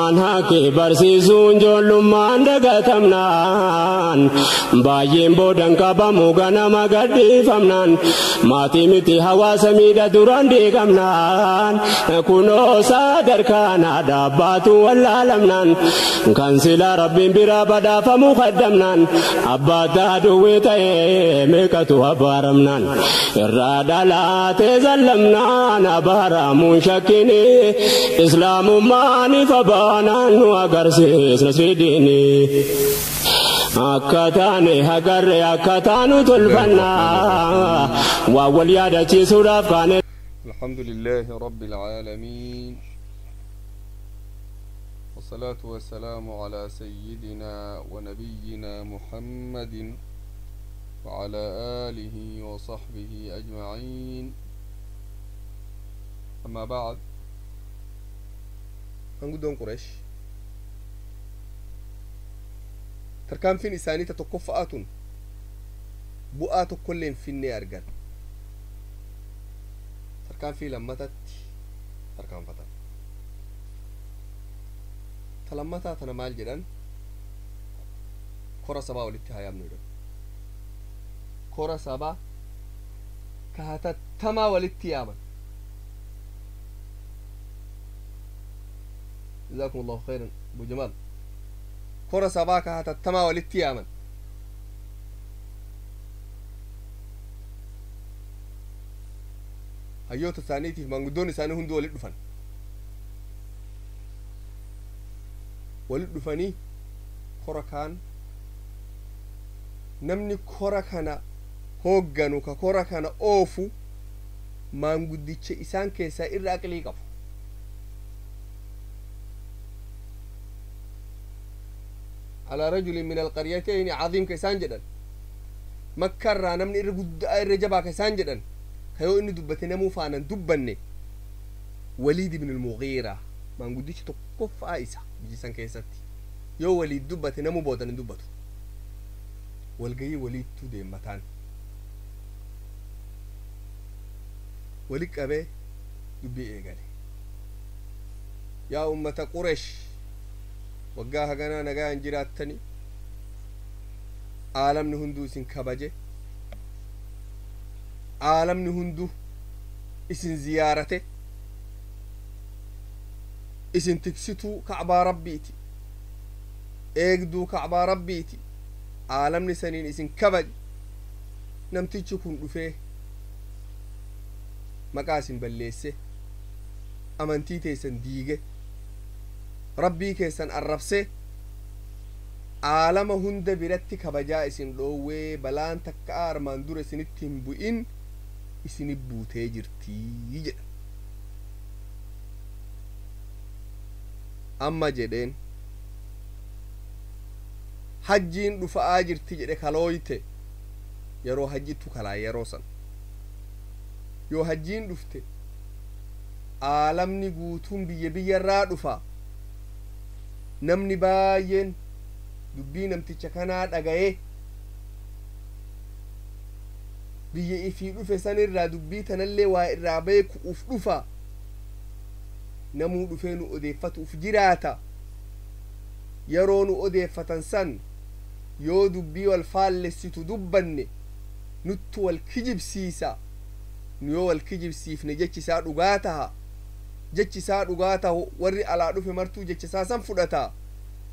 Haakee barsiisuun ijoollummaan dagatamnaan baay'een boodan qabamu ganama gadhiifamnaan maatii miti hawaasa miidha duraan diigamnaan kunoo sadarkaan dhaabbaatu wallaalamnaan kan silaa rabbiin biraa badhaafamu kaddamnaan abbaataa duwwee ta'ee meeqatu abaaramnaan irraa dhalaatee zallamnaan abaaramuun shakkini islaamummaan ifa baanaan nu agarsiisna sidiini. Akka taane hagarre akka taanu tolfannaa waa wal yaadachiisuudhaaf kaane. الحمد لله رب العالمين، والصلاة والسلام على سيدنا ونبينا محمد وعلى آله وصحبه أجمعين. أما بعد، manguddoon Qureesh tarkaanfiin isaanii ta tokkoffa'aa tun bu'aa tokkollee hin finnee argan. Tarkaanfii lammatatti tarkaanfatan. Ta lammataa tana maal jedhan? Kora sabaa walitti haa yaamnu jedhan. Kora sabaa ka hatattamaa walitti yaaman. جزاكم الله خيرا أبو جمال. كرة سباكة هتتما والاتياما hayyoota isaaniitiif maanguddoon isaanii hunduu walit dhufan. Walit dhufanii kora kaan namni kora kana hoogganu ka kora kana oofu maanguddicha isaan keessaa irra aqlii qabu. على رجل من القريتين عظيم كيسان جدا، مكة نمني إر قد إر جبا كيسان جدا، كيو إني دبتنا مو فانا دبني وليد بن المغيرة ما نقولش تقف عيسى بيجي كيساتي يو وليد دبتنا مو بودن دبته والجاي وليد تودي متان وليك أبي دبي إيه يا أمة قريش، waggaa haganaa nagaan jiraattani, aalamni hunduu isin kabaje, aalamni hunduu isin ziyaarate, isin tiksituu kacbaa rabbiiti, eegduu kacbaa rabbiiti, aalamni saniin isin kabaje. Namtichi kun dhufee maqaa isin balleesse, amantii teessan diige, rabbii keessan arrabse, aalama hunda biratti kabajaa isin dhoowwee, balaan takka armaan dura isinitti hin bu'in isini buutee jirtii jedha. Amma jedheen hajjiin dhufa'aa jirti jedhe. Kalooyte yeroo hajjittu kalaa yeroo san yoo hajjiin dhufte aalamni guutuun biyya biyyarraa dhufa. Namni baay'een dubbii namticha kanaa dhaga'ee biyya ifii dhufe sanirraa dubbii tanallee waa irraa beekuuf dhufa. Namuu dhufee nu odeeffatuuf jiraata. Yeroo nu odeeffatan san yoo dubbii wal faallessitu dubbanne nuttu wal kijibsiisa. Nu yoo wal kijibsiifne jechi isaa dhugaa taha. Jechi isaa dhugaa tahu warri alaa dhufe martuu jecha isaa san fudhata.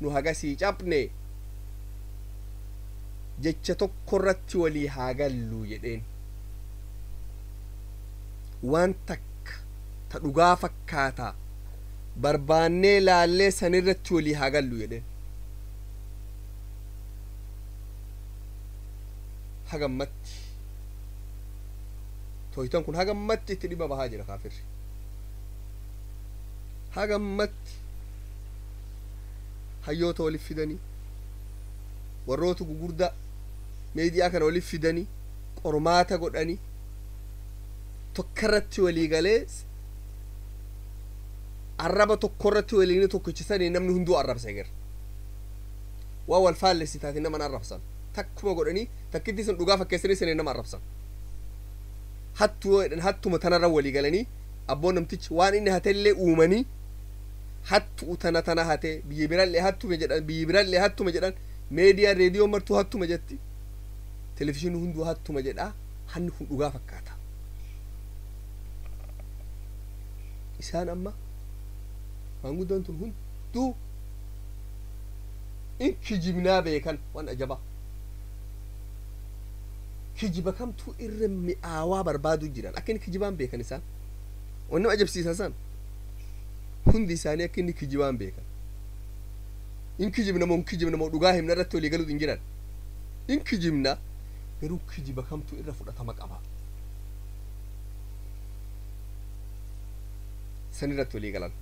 Nu hagasii cabne jecha tokko irratti walii haa gallu jedheen. Waan takka ta dhugaa fakkaata barbaannee laallee san irratti walii haa gallu jedheen. Hagammatti tooytan kun hagammatti itti dhibba bahaa jira kaafirri. Hagammatti hayyoota walif fidanii, warroota gugurdaa meediyaa kana walif fidanii, qormaata godhanii, tokkarratti walii galee arraba tokkorratti waliin tokkichisanii namni hunduu arrabse gara waa wal faallessi taate naman arrabsan takkuma godhanii takkitti sun dhugaa fakkeessanii sanii nama arrabsan. Hattuu yoo jedhan hattuma tanarra walii galanii abboon namtichi waan inni hatellee uumanii. Hattu tana tana hate biyyi birallee hattume jedhan, biyyi birallee hattume jedhan, meediyaa reediyoo martuu hattuma jetti, televizhiinii hunduu hattuma jedha. Hanni kun dhugaa fakkaata. Isaan amma maanguddoon tun hunduu in kijibnaa beekan. Waan ajaba, kijiba kamtuu irra mi'aawaa barbaadu jiran. Akka inni kijibaan beekan isaan wanni nama ajabsiisa. San hundi isaanii akka inni kijibaan beekan. In kijibna moo hin kijibna moo dhugaa himna irratti walii galuu hin jiran. In kijibna, garuu kijiba kamtuu irra fudhatama qaba, san irratti walii galan.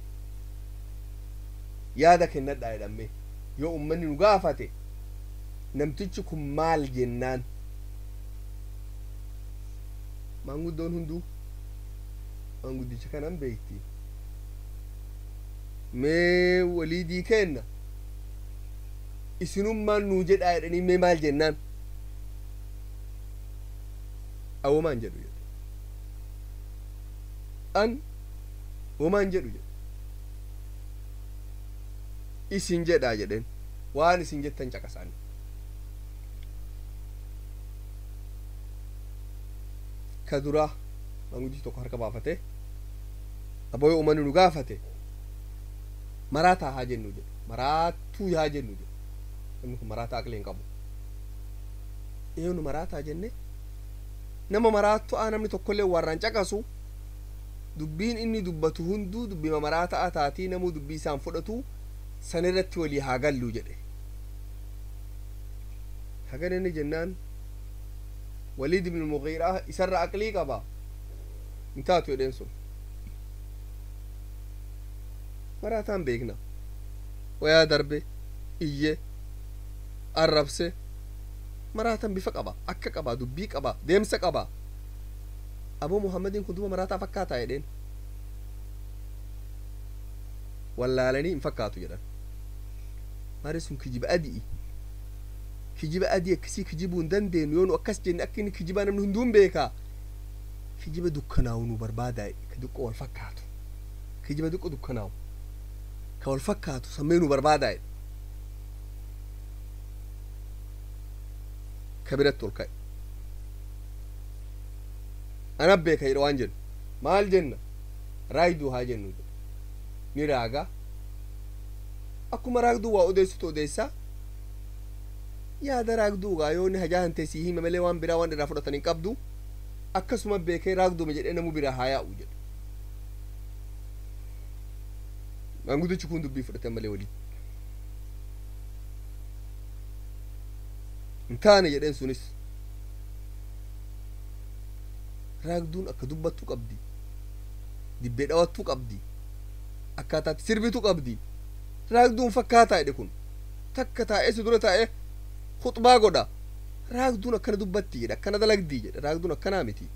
Yaada kennadhaa jedhamme, yoo ummanni nu gaafate namtichi kun maal jennaan? Maanguddoon hunduu maanguddicha kanan beekti. Mee waliidii kenna, isinummaan nuu jedhaa jedhanii. Mee maal jennaan? Awomaan jedhu jedhe, an womaan jedhu jedhe, isin jedhaa jedheen, waan isin jettan caqasaan. Ka duraa maanguddichi tokko harka baafate, aboo yoo uummanni nu gaafate maraataa haa jennu jedhe, maraattuu haa jennu jedhe. Namni kun maraataa, aqlee hin qabu. Eenu maraataa jenne? Nama maraattu'aa namni tokkollee warraan caqasu. Dubbiin inni dubbatu hunduu dubbima maraataa taatii, namuu dubbii isaan fudhatu. San irratti walii haa gallu jedhe. Hagan inni jennaan Waliid ibn Mugiiraa isarra aqlii qaba, hin taatu jedheen. Sun maraataan beekna, wayaa darbe iyye arrabse. Maraatan bifa qaba, akka qaba, dubbii qaba, deemsa qaba. Aboo, Muhammadiin kun duba maraataa fakkaataa jedheen. Wallaalanii hin fakkaatu jedhan. Maari sun kijiba adi'i, kijiba adii akkasii kijibuu hin dandeenyu. Yoo nu akkas jenne akka inni kijibaa namni hunduu hin beekaa. Kijiba dukkanaa'u nu barbaadaa, ka duqqo wal fakkaatu, kijiba duqqo dukkanaa'u ka wal fakkaatu sammee nu barbaadaa. Ka biratti ol ka'e, ana beeka jedhe. Waan jennu maal jenna? Raayiduu haa jennu jedhe. Ni raaga, akkuma raagduu waa odeessitu odeessaa. Yaada raagduugaa yoo inni hajaa hantee sii hime malee waan biraa waan irraa fudhatan hin qabdu. Akkasuma beekee raagduuma jedhee namuu biraa haa yaa'u jedhe. Maanguddichi kun dubbii fudhate malee walii hin taane jedheen. Sunis raagduun akka dubbattu qabdi, dibbee dhawattuu qabdi, akkaataatti sirbitu qabdi. Raagduun fakkaataa jedhe. Kun takka taa'ee si dura taa'ee khuxbaa godha. Raagduun akkana dubbatti jedhe, akkana dalagdii jedhe. Raagduun akkanaa miti,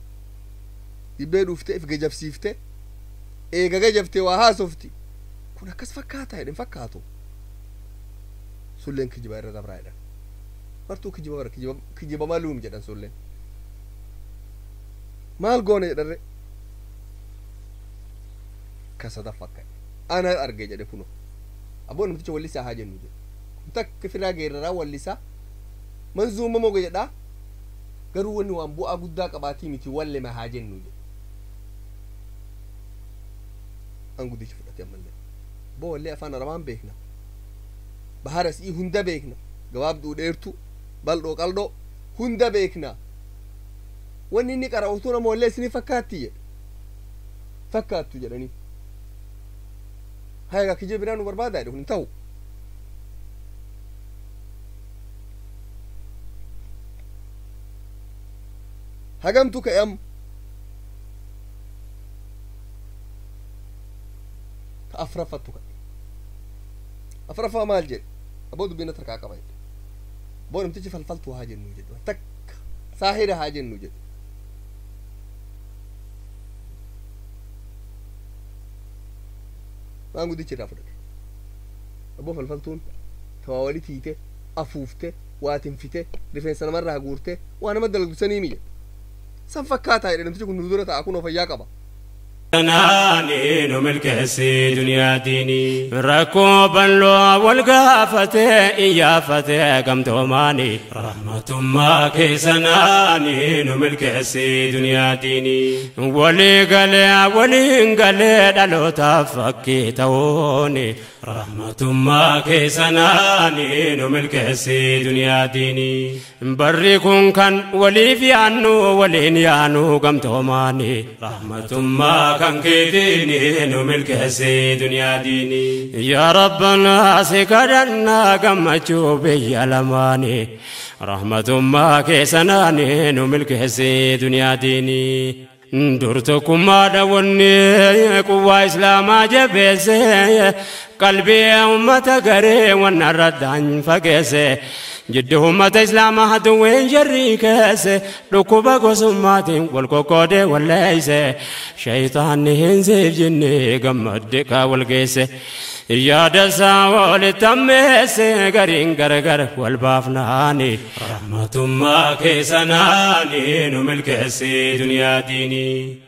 dibbee dhuufte if gajabsiifte, eega gajaftee waa haasofti. Kun akkas fakkaataa jedhe, hin fakkaatu. Sulleen kijiba irra dabraa jedhan. Martuu kijiba bara kijiba, kijiba maluum jedhan. Sulleen maal goone jedharre? Ka sadaffaa ka'e, ana arge jedhe. Kuno aboo namticha wallisaa haa jennu jedhe. Kun takka firaa geeraraa wallisaa manzuuma moga jedha, garuu wanni waan bu'aa guddaa qabaatii miti, wallema haa jennu jedhe. An guddichi fudhate ammallee, boo wallee afaan arabaan beekna, bahara si'ii hunda beekna, gabaabduu dheertu, baldhoo qaldhoo hunda beekna. Wanni inni qara'u nama wallee isinii fakkaatti jedhe. Fakkaattu jedhanii. Hayagaa kijiba biraa nu barbaadaa jedhe. Kun hin ta'u. Hagamtu ka'e amma? Ta afraffattu ka'e. Afraffaa maal jedhe? Aboo, dubbiin harkaa qaba jedhe. Aboo, namtichi falfaltuu haa jennu jedhe, takka saahira haa jennu jedhe. Waan guddichi irraa fudhate, aboo falfaltuun tawaa wali tiite, afuufte, waa tinfite, rifeensa namarraa guurte, waa nama dalagdu sanii mi jedhe. San fakkaataa jedhe. Namtichi kun nu dura ta'a, kunoo fayyaa qaba. Naani nu milkeessi duniyaa diinii rakkoo bal'oo wal gaafate iyyaafate gamtoomaani rahmatummaa keessa naani nu milkeessi duniyaa diinii walii galee waliin galee dhalootaaf fakkii ta'uuni rahmatummaa keessa naani nu milkeessi duniyaa diinii barri kun kan waliif yaannu waliin yaanu gamtoomaani rahmatummaa kan keetiini nu milkeessi duniyaa diinii yaa rabbanaa si kadhannaa gammachuu biyya lamaani rahmatummaa keessa naani nu milkeessi duniyaa diinii dur tokkummaa dhawanni quwwaa islaamaa jabeesse qalbii ummata garee wanna irratti fageesse jiddu ummata islaamaa haduwween jarrii keesse dhukkuba gosummaatiin wal qoqqoodee walleeyse shayitaanni hin siif jinni gammadde kaa wal geesse yaada isaa walitti ammeesse gariin gargar wal baafnaani rahmatummaa keessa naani nu milkeessi duniyaa diinii.